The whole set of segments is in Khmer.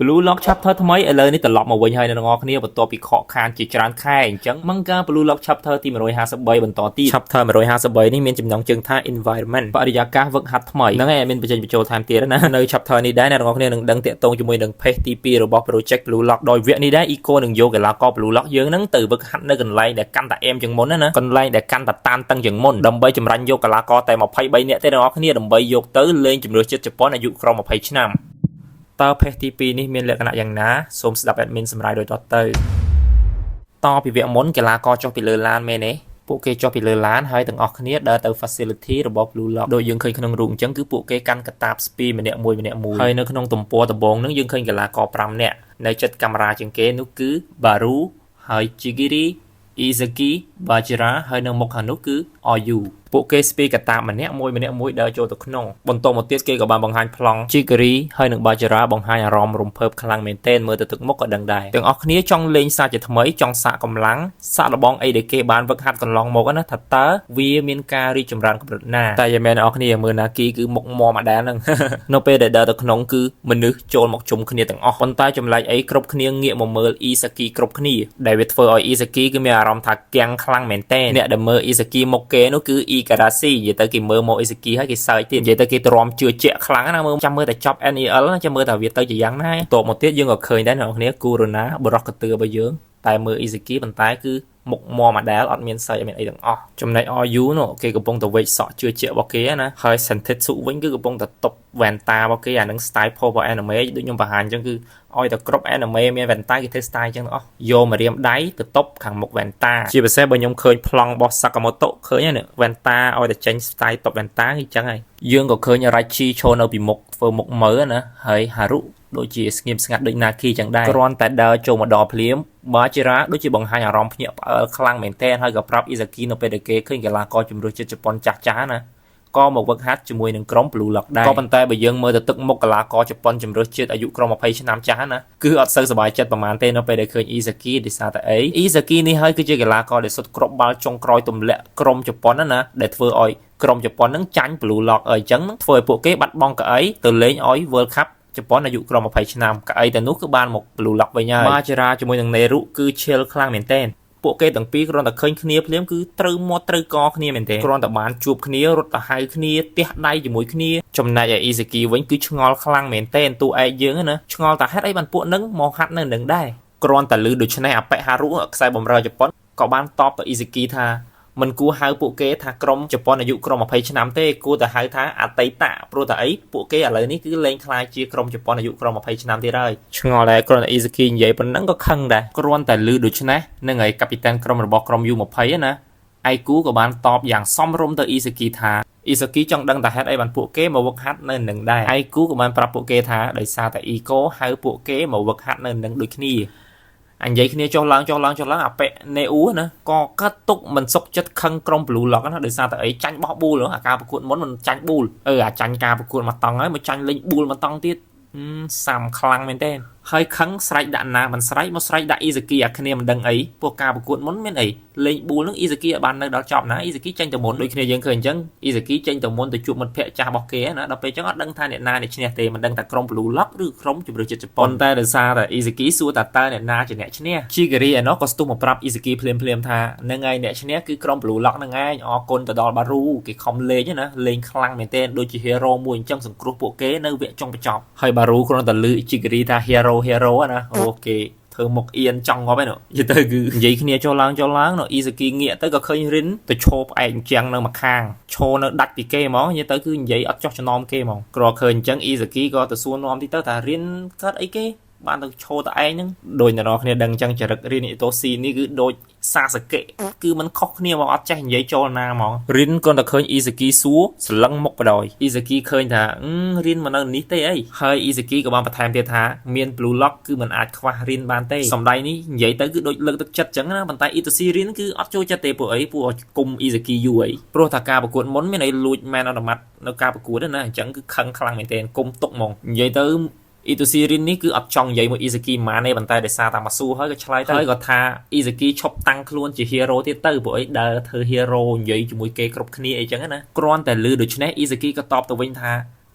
Blue Lock Chapter ថ្មីឥឡូវនេះត្រឡប់មកវិញហើយអ្នកទាំងអស់គ្នាបន្ទាប់ពីខកខានជាច្រើនខែអញ្ចឹង Manga Blue Lock Chapter ទី153បន្តទៀត Chapter 153នេះមានចំណងជើងថា Environment បរិយាកាសវឹកហាត់ថ្មីហ្នឹងហើយមានបញ្ចេញបញ្ចូលថែមទៀតណានៅ Chapter នេះដែរអ្នកទាំងអស់គ្នានឹងដឹងតាក់ទងជាមួយនឹង Phase ទី2របស់ Project Blue Lock ដោយវគ្គនេះដែរ Iko នឹងយកកីឡាករ Blue Lock យើងហ្នឹងទៅវឹកហាត់នៅកន្លែងដែលកាន់តែអែមជាងមុនណាកន្លែងដែលកាន់តែតានតឹងជាងមុនដើម្បីចម្រាញ់យកកីឡាករតែ23នាក់ទេអ្នកទាំងអស់គ្នាដើម្បីយកទៅលេងជម្រើសជាតិជប៉ុនអាយុក្រោម20ឆ្នាំ តើ phase ទី2នេះមានលក្ខណៈយ៉ាងណាសូមស្ដាប់ admin សម្រាយដូចតទៅតពីវគ្គមុនកីឡាករចុះពីលើឡានមែនទេពួកគេចុះពីលើឡានហើយទាំងអស់គ្នាដើរទៅ facility របស់ Blue Lock ដូចយើងឃើញក្នុងរូបអញ្ចឹងគឺពួកគេកាន់កាតាបស្ពីម្នាក់មួយម្នាក់មួយហើយនៅក្នុងទំព័រដំបូងហ្នឹងយើងឃើញកីឡាករ5នាក់នៅចិត្តកាមេរ៉ាជាងគេនោះគឺ Baru ហើយ Chigiri Isagi Bajira ហើយនៅមុខខាងនោះគឺ Ryu ពួកគេស្ពីកតាបម្នាក់មួយម្នាក់មួយដើរចូលទៅក្នុងបន្តមកទៀតគេក៏បានបង្ហាញប្លង់ Chigiri ហើយនិង Bajira បង្ហាញអារម្មណ៍រំភើបខ្លាំងមែនទែនមើលទៅទឹកមុខក៏ដឹងដែរទាំងអស់គ្នាចង់លេងសាជាថ្មីចង់សាកកម្លាំងសាកល្បងអីដែលគេបានវឹកហាត់កន្លងមកណាថាតើវាមានការរីកចម្រើនកម្រិតណាតែយ៉ាងមែនអ្នកនរគ្នាមើលណាគីគឺមុខមមអាដែលហ្នឹង នៅពេលដែលដើរទៅក្នុងគឺមនុស្សចូលមកជុំគ្នាទាំងអស់ប៉ុន្តែចម្លែកអីគ្រប់គ្នាងាកមកមើលអ៊ីសាគីគ្រប់គ្នាដែលវាធ្វើឲ្យអ៊ីសាគីគឺមានអារម្មណ៍ថាគាំងខ្លាំងមែនទែនអ្នកដែលមើលអ៊ីសាគីមុខគេនោះគឺអ៊ីការ៉ាស៊ីនិយាយទៅគេមើលមកអ៊ីសាគីហើយគេសើចទៀតនិយាយទៅគេទ្រាំជឿជាក់ខ្លាំងណាស់មើលចាំមើលតែចប់ NEL ចាំមើលថាវាទៅជាយ៉ាងណាតបមកទៀតយើងក៏ឃើញដែរអ្នកនរគ្នាគូរ៉ូណាបរោះកទឿរបស់យើងតែមើលអ៊ីសាគីប៉ុន្តែគឺមុខមមអាដែលអត់មានសើចអត់មានអីទាំងអស់ចំណែក RU នោះគេកំពុងតែវេកសក់ជឿជាក់របស់គេណាហើយ Sentetsu វិញគឺកំពុងតែតប់វ៉ែនតារបស់គេអានឹង style pose របស់ anime ដូចខ្ញុំបង្ហាញអញ្ចឹងគឺឲ្យតែគ្រប់ anime មានវ៉ែនតាគេធ្វើ style អញ្ចឹងទាំងអស់យកម្រាមដៃទៅតប់ខាងមុខវ៉ែនតាជាពិសេសបើខ្ញុំឃើញប្លង់របស់ Sakamoto ឃើញហ្នឹងវ៉ែនតាឲ្យតែចេញ style តប់វ៉ែនតាគឺអញ្ចឹងហើយយើងក៏ឃើញ Rachi ឈរនៅពីមុខធ្វើមុខមើណាហើយ Haru ដូចជាស្ងៀមស្ងាត់ដូចណាគីចឹងដែរគ្រាន់តែដើរចូលមកដល់ភ្លាមបាជីរ៉ាដូចជាបង្ហាញអារម្មណ៍ភ្ញាក់ផ្អើលខ្លាំងមែនទែនហើយក៏ប្រាប់អ៊ីសាគីនៅពេលដែលគេឃើញកីឡាករជម្រើសជាតិជប៉ុនចាស់ចាស់ណាក៏មកវឹកហាត់ជាមួយនឹងក្រុម Blue Lock ដែរក៏ប៉ុន្តែបើយើងមើលទៅទឹកមុខកីឡាករជប៉ុនជម្រើសជាតិអាយុក្រោម20ឆ្នាំចាស់ណាគឺអត់សូវសប្បាយចិត្តប្រហែលទេនៅពេលដែលឃើញអ៊ីសាគីដោយសារតែអីអ៊ីសាគីនេះហើយគឺជាកីឡាករដែលសុទ្ធគ្រាប់បាល់ចុងក្រោយទម្លាក់ក្រុមជប៉ុនណាដែលធ្វើឲ្យក្រុមជប៉ុននឹងចាញ់ Blue Lock អីចឹងធ្វើឲ្យពួកគេបាត់បង់កៅអីទៅលេងឲ្យ World Cup ជប៉ុនអាយុក្រោម20ឆ្នាំកៅអីទៅនោះគឺបានមក Blue Lock វិញហើយបាជីរ៉ាជាមួយនឹងនេរុគឺឈិលខ្លាំងមែនទែនពួកគេទាំងពីរគ្រាន់តែឃើញគ្នាភ្លាមគឺត្រូវមាត់ត្រូវកគ្នាមែនទេគ្រាន់តែបានជួបគ្នារត់ទៅហៅគ្នាទះដៃជាមួយគ្នាចំណែកឯអ៊ីសាគីវិញគឺឆ្ងល់ខ្លាំងមែនទេតួឯកយើងណាឆ្ងល់តែហេតុអីបានពួកនឹងមកហាត់នៅនឹងដែរគ្រាន់តែលឺដូច្នេះអាប៉េហារុខ្សែបំរើជប៉ុនក៏បានតបទៅអ៊ីសាគីថាមិនគួរហៅពួកគេថាក្រុមជប៉ុនអាយុក្រោម20ឆ្នាំទេគួរតែហៅថាអតីតព្រោះតែអីពួកគេឥឡូវនេះគឺលែងក្លាយជាក្រុមជប៉ុនអាយុក្រោម20ឆ្នាំទៀតហើយឆ្ងល់ដែរគ្រាន់តែអ៊ីសាគីនិយាយប៉ុណ្ណឹងក៏ខឹងដែរគ្រាន់តែលឺដូច្នេះនឹងហើយកាពីតានក្រុមរបស់ក្រុម U20 ណាអៃគូក៏បានតបយ៉ាងសមរម្យទៅអ៊ីសាគីថាអ៊ីសាគីចង់ដឹងតែហេតុអីបានពួកគេមកវឹកហាត់នៅនឹងដែរអៃគូក៏បានប្រាប់ពួកគេថាដោយសារតែអ៊ីកូហៅពួកគេមកវឹកហាត់នៅនឹងដូចគ្នាអញនិយាយគ្នាចុះឡើងចុះឡើងចុះឡើងអាប៉េនេអ៊ូណាក៏កាត់ទុកមិនសុកចិត្តខឹងក្រុម Blue Lock ណាដោយសារតែអីចាញ់បោះប៊ូលអាការប្រកួតមុនមិនចាញ់ប៊ូលអឺអាចាញ់ការប្រកួតមួយតង់ហើយមកចាញ់លេងប៊ូលមួយតង់ទៀតសាំខ្លាំងមែនទេហើយខឹងស្រែកដាក់ណាមិនស្រែកមកស្រែកដាក់អ៊ីសាគីអាគ្នាមិនដឹងអីពួកការប្រកួតមុនមានអីលេងប៊ូលនឹងអ៊ីសាគីឲ្យបាននៅដល់ចប់ណាអ៊ីសាគីចេញទៅមុនដូចគ្នាយើងឃើញអញ្ចឹងអ៊ីសាគីចេញទៅមុនទៅជួបមិត្តភ័ក្តិចាស់របស់គេណាដល់ពេលអញ្ចឹងអត់ដឹងថាអ្នកណាអ្នកឈ្នះទេមិនដឹងថាក្រុម Blue Lock ឬក្រុមជម្រើសជាតិជប៉ុនតែដោយសារតែអ៊ីសាគីសួរថាតើអ្នកណាជាអ្នកឈ្នះជីការីឯណោះក៏ស្ទុះមកប្រាប់អ៊ីសាគីភ្លាមភ្លាមថានឹងឯងអ្នកឈ្នះគឺក្រុម Blue Lock ហ្នឹងឯងអរគុណទៅដល់បារូគេខំលេងណាលេងខ្លាំងមែនទែនដូចជា hero មួយអញ្ចឹងសង្គ្រោះពួកគេនៅវគ្គចុងបញ្ចប់ហើយបារូគ្រាន់តែលឺជីការីថា hero hero ណាអូគេធ្វើមុខអៀនចង់ងាប់ឯនោះនិយាយទៅគឺនិយាយគ្នាចុះឡើងចុះឡើងនៅអ៊ីសាគីងាកទៅក៏ឃើញរិនទៅឈរផ្អែកជាងនៅម្ខាងឈរនៅដាច់ពីគេហ្មងនិយាយទៅគឺនិយាយអត់ចោះចំណោមគេហ្មងគ្រាន់ឃើញអញ្ចឹងអ៊ីសាគីក៏ទៅសួរនាំទីទៅថារិនកើតអីគេបានទៅឈរតែឯងហ្នឹងដោយអ្នកនរគ្នាដឹងអញ្ចឹងចរិតរិនអ៊ីតូស៊ីនេះគឺដូចសាសកេគឺมันខុសគ្នាមកអត់ចេះនិយាយចូលណាហ្មងរិនគាត់តែឃើញអ៊ីសាគីសួរសលឹងមុខបដ ாய் អ៊ីសាគីឃើញថារិនមកនៅនេះទេអីហើយអ៊ីសាគីក៏បានបន្ថែមទៀតថាមាន Blue Lock គឺมันអាចខ្វះរិនបានទេសំដីនេះនិយាយទៅគឺដូចលើកទឹកចិត្តចឹងណាប៉ុន្តែអ៊ីតូស៊ីរិនគឺអត់ចូលចិត្តទេពួកអីពួកគុំអ៊ីសាគីយូរអីព្រោះថាការប្រកួតមុនមានអីលួចមែនអនុម័តនៅការប្រកួតណាអញ្ចឹងគឺខឹងខ្លាំងមែនទែនគុំទុកហ្មងនិយាយទៅ អ៊ីតូស៊ីរិននេះគឺអត់ចង់និយាយមួយអ៊ីសាគីម៉ានទេប៉ុន្តែដោយសារតែមកសួរហើយក៏ឆ្លើយទៅហើយក៏ថាអ៊ីសាគីឈប់តាំងខ្លួនជា hero ទៀតទៅព្រោះអីដើរធ្វើ hero និយាយជាមួយគេគ្រប់គ្នាអីចឹងណាគ្រាន់តែឮដូច្នេះអ៊ីសាគីក៏តបទៅវិញថា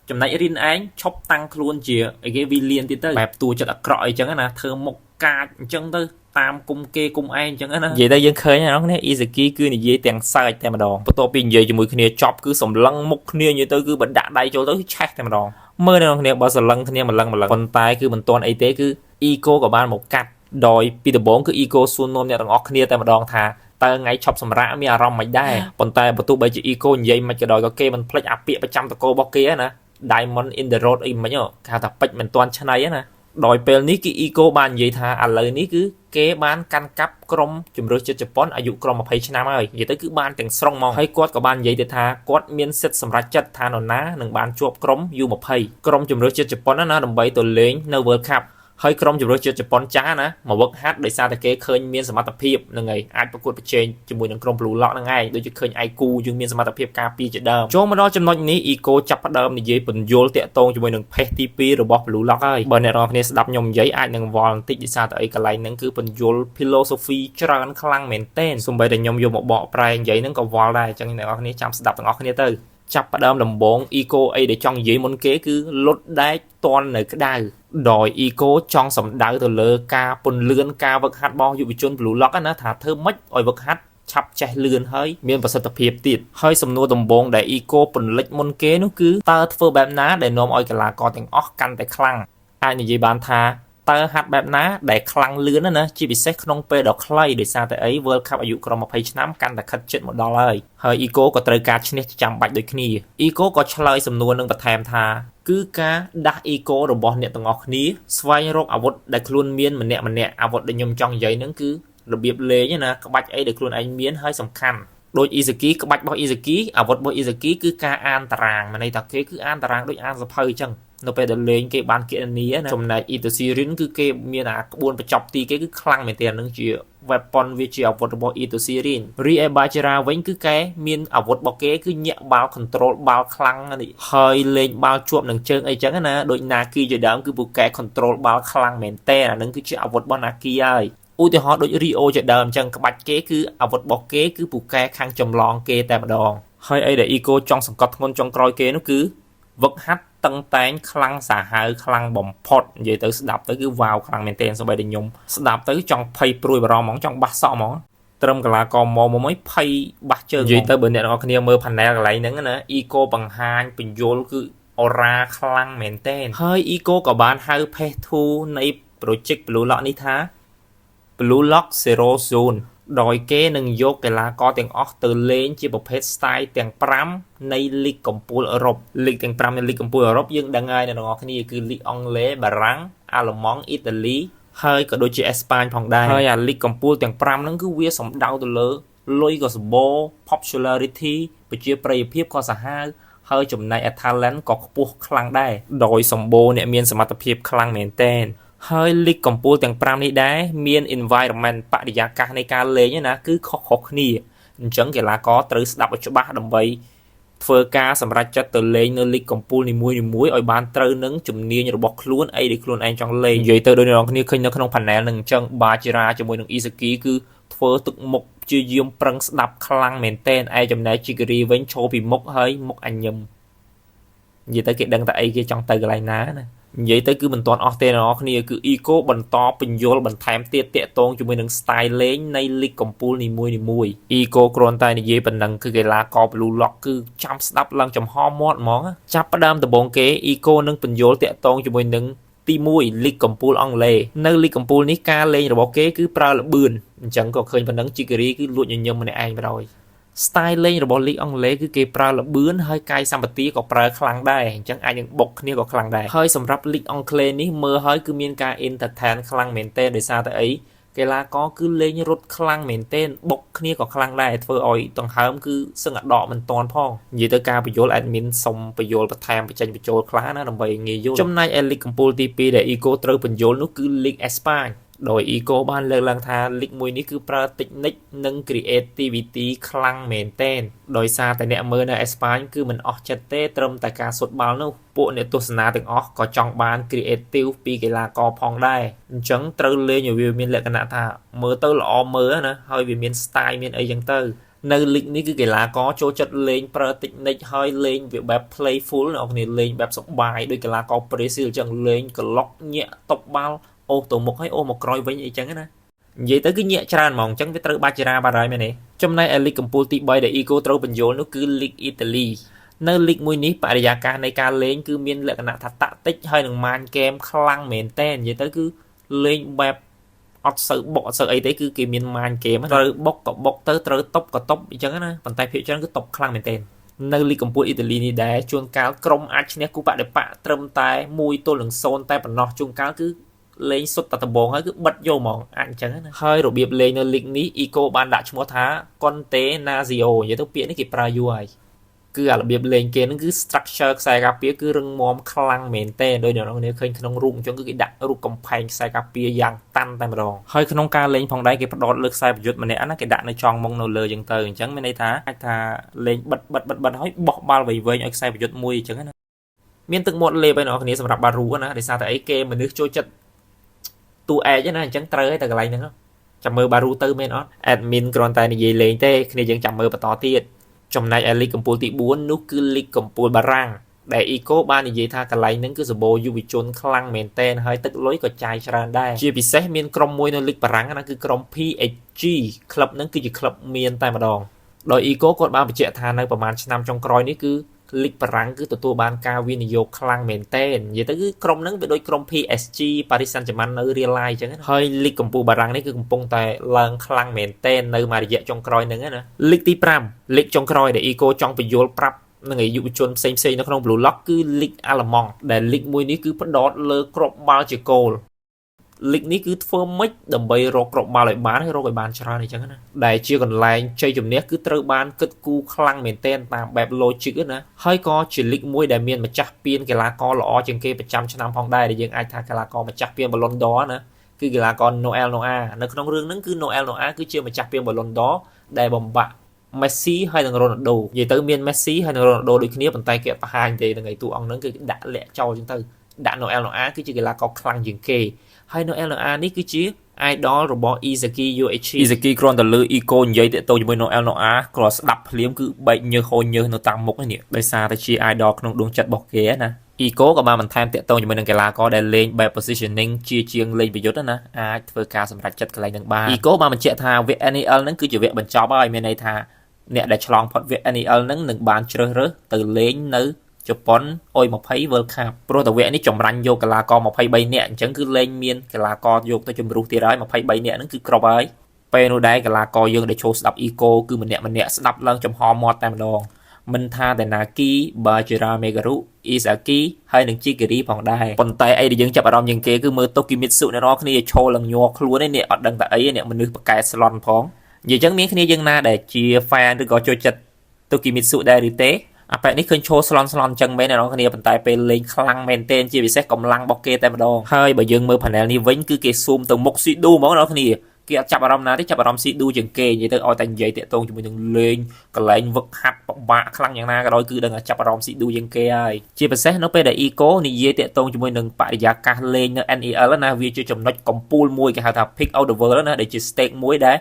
ចំណែករៀនឯងឈប់តាំងខ្លួនជាអីគេ villain ទៀតទៅបែបតួចិត្តអាក្រក់អីចឹងណាធ្វើមុខកាចអញ្ចឹងទៅតាមគុំគេគុំឯងអញ្ចឹងណានិយាយទៅយើងឃើញហ្នឹងនេះអ៊ីសាគីគឺនិយាយទាំងសើចតែម្ដងបន្ទាប់ពីនិយាយជាមួយគ្នាចប់គឺសម្លឹងមុខគ្នានិយាយទៅគឺបើដាក់ដៃចូលទៅឆេះតែម្ដងមើលអ្នកគ្នាបើសម្លឹងគ្នាម្លឹងម្លឹងប៉ុន្តែគឺមិនទាន់អីទេគឺអ៊ីកូក៏បានមកកាត់ដោយពីដំបូងគឺអ៊ីកូសួរនាំអ្នកទាំងអស់គ្នាតែម្ដងថាតើថ្ងៃឈប់សម្រាកមានអារម្មណ៍មិនដែរប៉ុន្តែបើទោះបីជាអ៊ីកូនិយាយមិនក៏ដោយក៏គេមិនភ្លេចអាពាក្យប្រចាំតកោរបស់គេណា Diamond in the road អីមិញគេហៅថាពេជ្រមិនទាន់ឆ្នៃណាដោយពេលនេះគឺអ៊ីកូបាននិយាយថាឥឡូវនេះគឺគេបានកាន់កាប់ក្រុមជម្រើសជាតិជប៉ុនអាយុក្រុម20ឆ្នាំហើយនិយាយទៅគឺបានទាំងស្រុងហ្មងហើយគាត់ក៏បាននិយាយទៅថាគាត់មានសិទ្ធិសម្រេចចិត្តថានរណានឹងបានជាប់ក្រុម U20 ក្រុមជម្រើសជាតិជប៉ុនណាដើម្បីទៅលេងនៅ World Cup ហើយក្រុមជម្រើសជាតិជប៉ុនចាស់ណាមកវឹកហាត់ដោយសារតែគេឃើញមានសមត្ថភាពហ្នឹងហើយអាចប្រកួតប្រជែងជាមួយនឹងក្រុម Blue Lock ហ្នឹងឯងដូចជាឃើញអៃគូយើងមានសមត្ថភាពការពារជាដើមចូលមកដល់ចំណុចនេះអ៊ីកូចាប់ផ្ដើមនិយាយពន្យល់តាក់ទងជាមួយនឹង phase ទី2របស់ Blue Lock ហើយបើអ្នកនរគ្នាស្ដាប់ខ្ញុំនិយាយអាចនឹងវល់បន្តិចដោយសារតែអីកន្លែងហ្នឹងគឺពន្យល់ philosophy ច្រើនខ្លាំងមែនទែនសូម្បីតែខ្ញុំយកមកបកប្រែនិយាយហ្នឹងក៏វល់ដែរអញ្ចឹងអ្នកនរគ្នាចាំស្ដាប់ទាំងអស់គ្នាទៅចាប់ផ្ដើមដំបងអ៊ីកូអីដែលចង់និយាយមុនគេគឺលុតដែកតន់នៅក្តៅដោយអ៊ីកូចង់សំដៅទៅលើការពន្លឿនការវឹកហាត់របស់យុវជន Blue Lock ណាថាធ្វើម៉េចឲ្យវឹកហាត់ឆាប់ចេះលឿនហើយមានប្រសិទ្ធភាពទៀតហើយសំណួរដំបូងដែលអ៊ីកូពន្លិចមុនគេនោះគឺតើធ្វើបែបណាដែលនាំឲ្យកីឡាករទាំងអស់កាន់តែខ្លាំងអាចនិយាយបានថាតើហាត់បែបណាដែលខ្លាំងលឿនណាជាពិសេសក្នុងពេលដ៏ខ្លីដោយសារតែអី World Cup អាយុក្រោម20ឆ្នាំកាន់តែខិតជិតមកដល់ហើយហើយអ៊ីកូក៏ត្រូវការឈ្នះចាំបាច់ដូចគ្នាអ៊ីកូក៏ឆ្លើយសំណួរនឹងបន្ថែមថាគឺការដាស់អ៊ីកូរបស់អ្នកទាំងអស់គ្នាស្វែងរកអាវុធដែលខ្លួនមានម្នាក់ម្នាក់អាវុធដែលខ្ញុំចង់និយាយហ្នឹងគឺរបៀបលេងណាក្បាច់អីដែលខ្លួនឯងមានហើយសំខាន់ដូចអ៊ីសាគីក្បាច់របស់អ៊ីសាគីអាវុធរបស់អ៊ីសាគីគឺការអានតារាងមានន័យថាគេគឺអានតារាងដូចអានសភៅអញ្ចឹងនៅពេលដែលលេងគេបានគណនាណាចំណែកអ៊ីតូស៊ីរិនគឺគេមានអាក្បួនបញ្ចប់ទីគេគឺខ្លាំងមែនទែននឹងជា weapon វាជាអាវុធរបស់អ៊ីតូស៊ីរិនរីឯបាជារ៉ាវិញគឺគេមានអាវុធរបស់គេគឺញាក់បាល់ control បាល់ខ្លាំងនេះហើយលេងបាល់ជាប់នឹងជើងអីចឹងណាដូចណាគីជាដើមគឺពូកែ control បាល់ខ្លាំងមែនទែនអានឹងគឺជាអាវុធរបស់ណាគីហើយឧទាហរណ៍ដូចរីអូជាដើមអញ្ចឹងក្បាច់គេគឺអាវុធរបស់គេគឺពូកែខាងចម្លងគេតែម្ដងហើយអីដែលអ៊ីកូចង់សង្កត់ធ្ងន់ចុងក្រោយគេនោះគឺវឹកហាត់តឹងតែងខ្លាំងសាហាវខ្លាំងបំផុតនិយាយទៅស្ដាប់ទៅគឺវ៉ាវខ្លាំងមែនទែនសូម្បីតែខ្ញុំស្ដាប់ទៅចង់ភ័យព្រួយបារម្ភហ្មងចង់បាសសក់ហ្មងត្រឹមកលាករមកមកភ័យបាសជើងនិយាយទៅបើអ្នកនរគ្នាមើល panel កន្លែងហ្នឹងណាអ៊ីកូបង្ហាញបញ្យលគឺអូរ៉ាខ្លាំងមែនទែនហើយអ៊ីកូក៏បានហៅ Phase 2នៃ project Blue Lock នេះថា Blue Lock Zero Zone ដោយគេនឹងយកកីឡាករទាំងអស់ទៅលេងជាប្រភេទ style ទាំង5នៃលីកកំពូលអឺរ៉ុបលីកទាំង5នៃលីកកំពូលអឺរ៉ុបយើងដឹងហើយអ្នកទាំងអស់គ្នាគឺលីកអង់គ្លេសបារាំងអាល្លឺម៉ង់អ៊ីតាលីហើយក៏ដូចជាអេស្ប៉ាញផងដែរហើយអាលីកកំពូលទាំង5ហ្នឹងគឺវាសំដៅទៅលើលុយក៏សម្បូរ popularity ប្រជាប្រិយភាពក៏សាហាវហើយចំណែក talent ក៏ខ្ពស់ខ្លាំងដែរដោយសម្បូរអ្នកមានសមត្ថភាពខ្លាំងមែនទែនហើយលីកកំពូលទាំង5នេះដែរមាន environment បរិយាកាសនៃការលេងណាគឺខុសៗគ្នាអញ្ចឹងកីឡាករត្រូវស្ដាប់ឲ្យច្បាស់ដើម្បីធ្វើការសម្រេចចិត្តទៅលេងនៅលីកកំពូលនីមួយៗឲ្យបានត្រូវនឹងជំនាញរបស់ខ្លួនអីដែលខ្លួនឯងចង់លេងនិយាយទៅដូចអ្នកនរគ្នាឃើញនៅក្នុង panel នឹងអញ្ចឹងបាជីរ៉ាជាមួយនឹងអ៊ីសាគីគឺធ្វើទឹកមុខព្យាយាមប្រឹងស្ដាប់ខ្លាំងមែនទែនឯចំណែកជីគីរីវិញឈរពីមុខហើយមុខអញញឹមនិយាយទៅគេដឹងតែអីគេចង់ទៅកន្លែងណាណានិយាយទៅគឺមិនទាន់អស់ទេអ្នកនរគ្នាគឺអ៊ីកូបន្តពន្យល់បន្ថែមទៀតតាក់ទងជាមួយនឹង style លេងនៃលីកកំពូលនីមួយនីមួយអ៊ីកូគ្រាន់តែនិយាយប៉ុណ្ណឹងគឺកីឡាករ Blue Lock គឺចាំស្ដាប់ឡើងចំហមាត់ហ្មងចាប់ផ្ដើមដំបូងគេអ៊ីកូនឹងពន្យល់តាក់ទងជាមួយនឹងទី1លីកកំពូលអង់គ្លេសនៅលីកកំពូលនេះការលេងរបស់គេគឺប្រើល្បឿនអញ្ចឹងក៏ឃើញប៉ុណ្ណឹងជីគីរីគឺលួចញញឹមម្នាក់ឯងបណ្ដោយ style លេងរបស់លីកអង់គ្លេសគឺគេប្រើល្បឿនហើយកាយសម្បទាក៏ប្រើខ្លាំងដែរអញ្ចឹងអាចនឹងបុកគ្នាក៏ខ្លាំងដែរហើយសម្រាប់លីកអង់គ្លេសនេះមើលហើយគឺមានការ entertain ខ្លាំងមែនទែនដោយសារតែអីកីឡាករគឺលេងរត់ខ្លាំងមែនទែនបុកគ្នាក៏ខ្លាំងដែរធ្វើឲ្យដង្ហើមគឺសឹងអដកមិនតាន់ផងនិយាយទៅការបញ្យល admin សុំបញ្យលបន្ថែមបញ្ចេញបញ្ចូលខ្លះណាដើម្បីងាយយល់ចំណែកឯលីកកំពូលទី2ដែល Eco ត្រូវបញ្យលនោះគឺលីកអេស្ប៉ាញដោយ Eco បានលើកឡើងថាលីកមួយនេះគឺប្រើ technique និង creativity ខ្លាំងមែនទែនដោយសារតែអ្នកមើលនៅអេស្ប៉ាញគឺមិនអស់ចិត្តទេត្រឹមតែការសុទ្ធបាល់នោះពួកអ្នកទស្សនាទាំងអស់ក៏ចង់បាន creative ពីកីឡាករផងដែរអញ្ចឹងត្រូវលេងឲ្យវាមានលក្ខណៈថាមើលទៅល្អមើលណាហើយវាមាន style មានអីចឹងទៅ នៅលីកនេះគឺកីឡាករចូលចិត្តលេងប្រើ technique ហើយលេងវាបែប playful អ្នកនរលេងបែបសប្បាយដោយកីឡាករប្រេស៊ីលអញ្ចឹងលេងក្លុកញាក់តបបាល់អូសទៅមុខហើយអូសមកក្រោយវិញអីចឹងណានិយាយទៅគឺញាក់ច្រើនហ្មងអញ្ចឹងវាត្រូវបាច់ចរាបាត់ហើយមែនទេចំណែកឯលីកកំពូលទី3ដែលអ៊ីកូត្រូវបញ្យល់នោះគឺលីកអ៊ីតាលីនៅលីកមួយនេះបរិយាកាសនៃការលេងគឺមានលក្ខណៈថា tactic ហើយនឹង mind game ខ្លាំងមែនតើនិយាយទៅគឺលេងបែបអត់សូវបុកអត់សូវអីទេគឺគេមាន mind game ត្រូវបុកក៏បុកទៅត្រូវតប់ក៏តប់អញ្ចឹងណាប៉ុន្តែភាគច្រើនគឺតប់ខ្លាំងមែនទែននៅលីកកំពូលអ៊ីតាលីនេះដែរជួនកាលក្រុមអាចឈ្នះគូបដិបកត្រឹមតែ1ទល់នឹង0តែប៉ុណ្ណោះជួនកាលគឺលេងសុទ្ធតែដំបងហើយគឺបិទយកហ្មងអាចអញ្ចឹងណាហើយរបៀបលេងនៅលីកនេះអ៊ីកូបានដាក់ឈ្មោះថា Catenaccio និយាយទៅពាក្យនេះគេប្រើយូរហើយគឺអារបៀបលេងគេហ្នឹងគឺ structure ខ្សែការពារគឺរឹងមាំខ្លាំងមែនទែនដោយអ្នកនរគ្នាឃើញក្នុងរូបអញ្ចឹងគឺគេដាក់រូបកំផែងខ្សែការពារយ៉ាងតាន់តែម្ដងហើយក្នុងការលេងផងដែរគេផ្ដោតលើខ្សែប្រយុទ្ធម្នាក់ណាគេដាក់នៅចង់មុខនៅលើអញ្ចឹងទៅអញ្ចឹងមានន័យថាអាចថាលេងបិទបិទបិទបិទហើយបោះបាល់វែងៗឲ្យខ្សែប្រយុទ្ធមួយអញ្ចឹងណាមានទឹកមាត់លេបឯអ្នកនរគ្នាសម្រាប់បារូណាដោយសារតែអីគេមនុស្សចូលចិត្តតួឯកណាអញ្ចឹងត្រូវហើយតែកន្លែងហ្នឹងចាំមើលបារូទៅមែនអត់ admin គ្រាន់តែនិយាយលេងទេគ្នាយើងចាំមើលបន្តទៀតចំណែកឯលីកកំពូលទី4នោះគឺលីកកំពូលបារាំងដែលអ៊ីកូបាននិយាយថាកន្លែងហ្នឹងគឺសម្បូរយុវជនខ្លាំងមែនទែនហើយទឹកលុយក៏ចាយច្រើនដែរជាពិសេសមានក្រុមមួយនៅលីកបារាំងណាគឺក្រុម PSG ក្លឹបហ្នឹងគឺជាក្លឹបមានតែម្ដងដោយអ៊ីកូគាត់បានបញ្ជាក់ថានៅប្រហែលឆ្នាំចុងក្រោយនេះគឺលីកបារាំងគឺទទួលបានការវិនិយោគខ្លាំងមែនទែននិយាយទៅគឺក្រុមហ្នឹងវាដូចក្រុម PSG Paris Saint-Germain នៅ Real Life អញ្ចឹងហើយលីកកំពូលបារាំងនេះគឺកំពុងតែឡើងខ្លាំងមែនទែននៅមួយរយៈចុងក្រោយហ្នឹងណាលីកទី5លីកចុងក្រោយដែលអ៊ីកូចង់បញ្យល់ប្រាប់នឹងយុវជនផ្សេងៗនៅក្នុង Blue Lock គឺលីកអាល្លឺម៉ង់ដែលលីកមួយនេះគឺផ្ដោតលើគ្រាប់បាល់ជាគោលលីកនេះគឺធ្វើម៉េចដើម្បីរកគ្រាប់បាល់ឲ្យបានហើយរកឲ្យបានច្រើនអញ្ចឹងណាដែលជាកន្លែងជ័យជំនះគឺត្រូវបានគិតគូរខ្លាំងមែនទែនតាមបែប logic ណាហើយក៏ជាលីកមួយដែលមានម្ចាស់ពានកីឡាករល្អជាងគេប្រចាំឆ្នាំផងដែរដែលយើងអាចថាកីឡាករម្ចាស់ពាន Ballon d'Or ណាគឺកីឡាករ Noel Noah នៅក្នុងរឿងហ្នឹងគឺ Noel Noah គឺជាម្ចាស់ពាន Ballon d'Or ដែលបំបាក់មេស៊ីហើយនិងរ៉ូណាល់ដូនិយាយទៅមានមេស៊ីហើយនិងរ៉ូណាល់ដូដូចគ្នាប៉ុន្តែគេអត់បង្ហាញទេនឹងឯតួអង្គហ្នឹងគឺដាក់លាក់ចោលចឹងទៅដាក់ Noel Noah គឺជាកីឡាករខ្លាំងជាងគេហើយ Noel Noah នេះគឺជា idol របស់ Isagi Yoichi។ Isagi គ្រាន់តែលើ Ego និយាយតាក់ទងជាមួយ Noel Noah គ្រាន់ស្ដាប់ភ្លាមគឺបែកញើសហូរញើសនៅតាមមុខនេះដោយសារតែជា idol ក្នុងដួងចិត្តរបស់គេណា Ego ក៏បានបន្ថែមតាក់ទងជាមួយនឹងកីឡាករដែលលេងបែប positioning ជាជាងលេងប្រយុទ្ធណាអាចធ្វើការសម្រេចចិត្តកន្លែងនឹងបាន Ego បានបញ្ជាក់ថាវគ្គ NEL ហ្នឹងគឺជាវគ្គបញ្ចប់ហើយមានន័យថាអ្នកដែលឆ្លងផុតវគ្គ NEL ហ្នឹងនឹងបានជ្រើសរើសទៅលេងនៅជប៉ុន U20 World Cup ព្រោះតែវគ្គនេះចម្រាញ់យកកីឡាករ23នាក់អញ្ចឹងគឺលែងមានកីឡាករយកទៅជំរុះទៀតហើយ23នាក់ហ្នឹងគឺគ្រប់ហើយពេលនោះដែរកីឡាករយើងដែលចូលស្ដាប់ Eco គឺម្នាក់ម្នាក់ស្ដាប់ឡើងចំហមាត់តែម្ដងមិនថាតែណាគីបាជីរ៉ាមេការុអ៊ីសាគីហើយនិងជីគីរីផងដែរប៉ុន្តែអីដែលយើងចាប់អារម្មណ៍ជាងគេគឺមើលតុគីមីតស៊ុអ្នកនរគ្នាឈោឡើងញ័រខ្លួនឯនេះអត់ដឹងតែអីអ្នកមនុស្សប្រកែស្លន់ផងនិយាយចឹងមានគ្នាយើងណាដែលជា fan ឬក៏ចូលចិត្តតុគីមីតស៊ុដែរឬទេអាប៉ែនេះឃើញឈោស្លន់ស្លន់ចឹងមែនអ្នកនរគ្នាប៉ុន្តែពេលលេងខ្លាំងមែនទែនជាពិសេសកម្លាំងរបស់គេតែម្ដងហើយបើយើងមើល panel នេះវិញគឺគេស៊ូមទៅមុខស៊ីឌូហ្មងអ្នកនរគ្នាគេអត់ចាប់អារម្មណ៍ណាទេចាប់អារម្មណ៍ស៊ីឌូជាងគេនិយាយទៅឲ្យតែនិយាយតាក់ទងជាមួយនឹងលេងកន្លែងវឹកហាត់ពិបាកខ្លាំងយ៉ាងណាក៏ដោយគឺដឹងតែចាប់អារម្មណ៍ស៊ីឌូជាងគេហើយជាពិសេសនៅពេលដែល Eco និយាយតាក់ទងជាមួយនឹងបរិយាកាសលេងនៅ NEL ណាវាជាចំណុចកំពូលមួយគេហៅថា peak of the world ណាដែលជា stage មួយដែល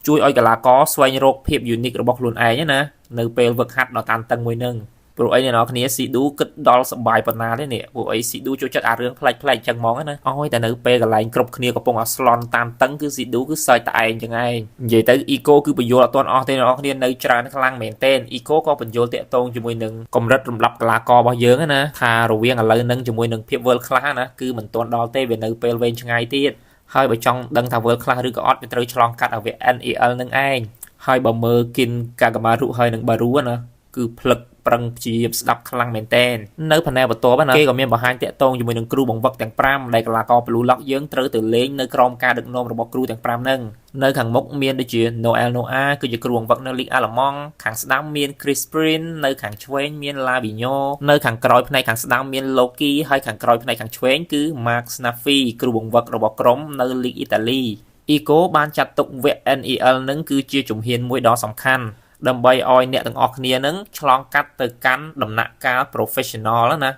ជួយឲ្យកីឡាករស្វែងរកភាព unique របស់ខ្លួនឯងណានៅពេលវឹកហាត់ដល់តានតឹងមួយនឹងព្រោះអីអ្នកនរគ្នាស៊ីឌូគិតដល់សបាយប៉ុណ្ណាទេនេះព្រោះអីស៊ីឌូចូលចិត្តអារឿងប្លែកប្លែកចឹងហ្មងណាអយតែនៅពេលកន្លែងគ្រប់គ្នាកំពុងអាស្លន់តាមតឹងគឺស៊ីឌូគឺសើចតែឯងចឹងឯងនិយាយទៅអ៊ីកូគឺបញ្យល់អត់ទាន់អស់ទេអ្នកនរគ្នានៅច្រើនខ្លាំងមែនទែនអ៊ីកូក៏បញ្យល់តាក់ទងជាមួយនឹងកម្រិតរំលាប់កីឡាកររបស់យើងណាថារវាងឥឡូវនឹងជាមួយនឹងភាព world class ណាគឺមិនទាន់ដល់ទេវានៅពេលវែងឆ្ងាយទៀតហើយបើចង់ដឹងថា world class ឬក៏អត់វាត្រូវឆ្លងកាត់ឲ្យវា NEL នឹងឯងហើយបើមើលគិនកាកាម៉ារុហើយនឹងបារូណាគឺផ្លឹកប្រឹងព្យាយាមស្ដាប់ខ្លាំងមែនតែននៅ panel បន្ទាប់ណាគេក៏មានបង្ហាញតាក់ទងជាមួយនឹងគ្រូបង្វឹកទាំង5ដែលកីឡាករ Blue Lock យើងត្រូវទៅលេងនៅក្រោមការដឹកនាំរបស់គ្រូទាំង5ហ្នឹងនៅខាងមុខមានដូចជា Noel Noah គឺជាគ្រូបង្វឹកនៅលីកអាល្លឺម៉ង់ខាងស្ដាំមាន Chris Prince នៅខាងឆ្វេងមាន Lavigno នៅខាងក្រោយផ្នែកខាងស្ដាំមាន Loki ហើយខាងក្រោយផ្នែកខាងឆ្វេងគឺ Mark Snaffy គ្រូបង្វឹករបស់ក្រុមនៅលីកអ៊ីតាលីអ៊ីកូបានចាត់ទុកវគ្គ NEL នឹងគឺជាជំហានមួយដ៏សំខាន់ដើម្បីឲ្យអ្នកទាំងអស់គ្នានឹងឆ្លងកាត់ទៅកាន់ដំណាក់កាល professional ណា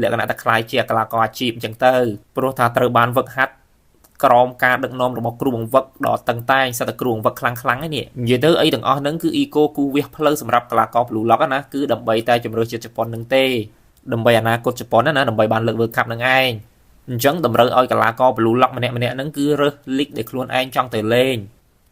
លក្ខណៈតែក្លាយជាកីឡាករអាជីពអញ្ចឹងទៅព្រោះថាត្រូវបានវឹកហាត់ ក្រោមការដឹកនាំរបស់គ្រូបង្វឹកដ៏តឹងតែងសត្វតែគ្រូបង្វឹកខ្លាំងខ្លាំងនេះនិយាយទៅអីទាំងអស់ហ្នឹងគឺអ៊ីកូគូវះផ្លូវសម្រាប់កីឡាករ Blue Lock ណាគឺដើម្បីតែជំរឿជាតិជប៉ុននឹងទេដើម្បីអនាគតជប៉ុនណាដើម្បីបានលើក World Cup នឹងឯងអញ្ចឹងតម្រូវឲ្យកីឡាករ Blue Lock ម្នាក់ម្នាក់ហ្នឹងគឺរើស league ដែលខ្លួនឯងចង់ទៅលេង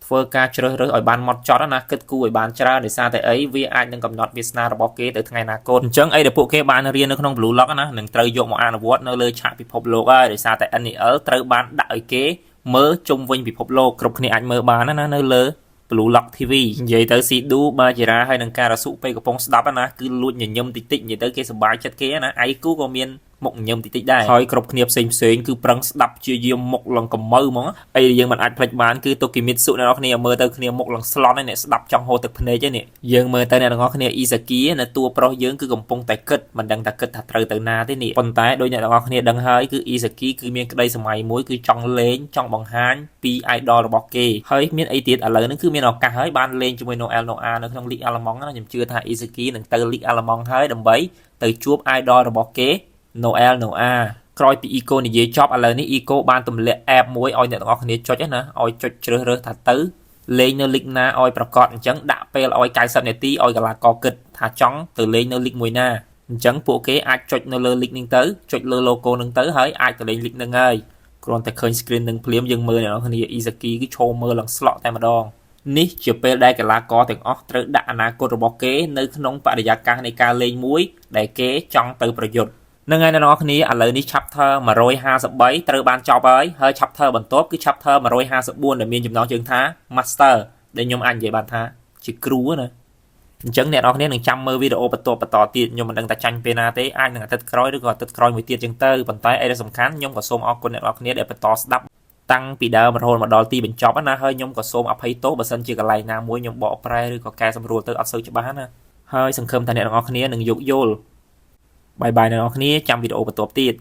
ធ្វើការជ្រើសរើសឲ្យបានម៉ត់ចត់ណាគិតគូរឲ្យបានច្រើនដោយសារតែអីវាអាចនឹងកំណត់វាសនារបស់គេទៅថ្ងៃអនាគតអញ្ចឹងអីដែលពួកគេបានរៀននៅក្នុង Blue Lock ណានឹងត្រូវយកមកអនុវត្តនៅលើឆាកពិភពលោកហើយដោយសារតែ NEL ត្រូវបានដាក់ឲ្យគេមើលជុំវិញពិភពលោកគ្រប់គ្នាអាចមើលបានណានៅលើ Blue Lock TV និយាយទៅស៊ីឌូបាជីរ៉ាហើយនឹងការ៉ាស៊ុពេលកំពុងស្ដាប់ណាគឺលួចញញឹមតិចតិចនិយាយទៅគេសប្បាយចិត្តគេណាអៃគូក៏មានមុខញញឹមតិចតិចដែរហើយគ្រប់គ្នាផ្សេងផ្សេងគឺប្រឹងស្ដាប់ជាយាមមុខឡើងកម្ៅហ្មងអីយើងមិនអាចភ្លេចបានគឺតុគីមីតសុអ្នកនរគ្នាមើលទៅគ្នាមុខឡើងស្លន់ហើយអ្នកស្ដាប់ចង់ហូរទឹកភ្នែកឯនេះយើងមើលទៅអ្នកទាំងអស់គ្នាអ៊ីសាគីនៅតួប្រុសយើងគឺកំពុងតែគិតមិនដឹងថាគិតថាត្រូវទៅណាទេនេះប៉ុន្តែដោយអ្នកទាំងអស់គ្នាដឹងហើយគឺអ៊ីសាគីគឺមានក្តីសម័យមួយគឺចង់លេងចង់បង្ហាញពី idol របស់គេហើយមានអីទៀតឥឡូវហ្នឹងគឺមានឱកាសហើយបានលេងជាមួយ Noel Noah នៅក្នុងលីកអាល្លឺម៉ង់ណាខ្ញុំជឿថាអ៊ីសាគីនឹងទៅលីកអាល្លឺម៉ង់ហើយដើម្បីទៅជួប idol របស់គេ Noel Noah ក្រោយពី Eco និយាយចប់ឥឡូវនេះ Eco បានទម្លាក់ app មួយឲ្យអ្នកទាំងអស់គ្នាចុចណាឲ្យចុចជ្រើសរើសថាទៅលេងនៅលីកណាឲ្យប្រកាសអញ្ចឹងដាក់ពេលឲ្យ90នាទីឲ្យកីឡាករគិតថាចង់ទៅលេងនៅលីកមួយណាអញ្ចឹងពួកគេអាចចុចនៅលើលីកនេះទៅចុចលើ logo នឹងទៅហើយអាចទៅលេងលីកនឹងហើយគ្រាន់តែឃើញ screen នឹងភ្លាមយើងមើលអ្នកនរគ្នាអ៊ីសាគីគឺឈរមើលឡើងស្លក់តែម្ដងនេះជាពេលដែលកីឡាករទាំងអស់ត្រូវដាក់អនាគតរបស់គេនៅក្នុងបរិយាកាសនៃការលេងមួយដែលគេចង់ទៅប្រយុទ្ធនឹងហើយអ្នកនរគ្នាឥឡូវនេះ chapter 153ត្រូវបានចប់ហើយហើយ chapter បន្ទាប់គឺ chapter 154ដែលមានចំណងជើងថា Master ដែលខ្ញុំអាចនិយាយបានថាជាគ្រូណាអញ្ចឹងអ្នកនរគ្នានឹងចាំមើលវីដេអូបន្ទាប់បន្តទៀតខ្ញុំមិនដឹងថាចាញ់ពេលណាទេអាចនឹងអាទិត្យក្រោយឬក៏អាទិត្យក្រោយមួយទៀតចឹងទៅប៉ុន្តែអីដែលសំខាន់ខ្ញុំក៏សូមអរគុណអ្នកនរគ្នាដែលបន្តស្ដាប់តាំងពីដើមរហូតមកដល់ទីបញ្ចប់ណាហើយខ្ញុំក៏សូមអភ័យទោសបើសិនជាកន្លែងណាមួយខ្ញុំបកប្រែឬក៏កែសម្រួលទៅអត់សូវច្បាស់ណាហើយសង្ឃឹមថាអ្នកនរគ្នានឹងយោគយល់bye bye អ្នកនរគ្នាចាំវីដេអូបន្ទាប់ទៀត។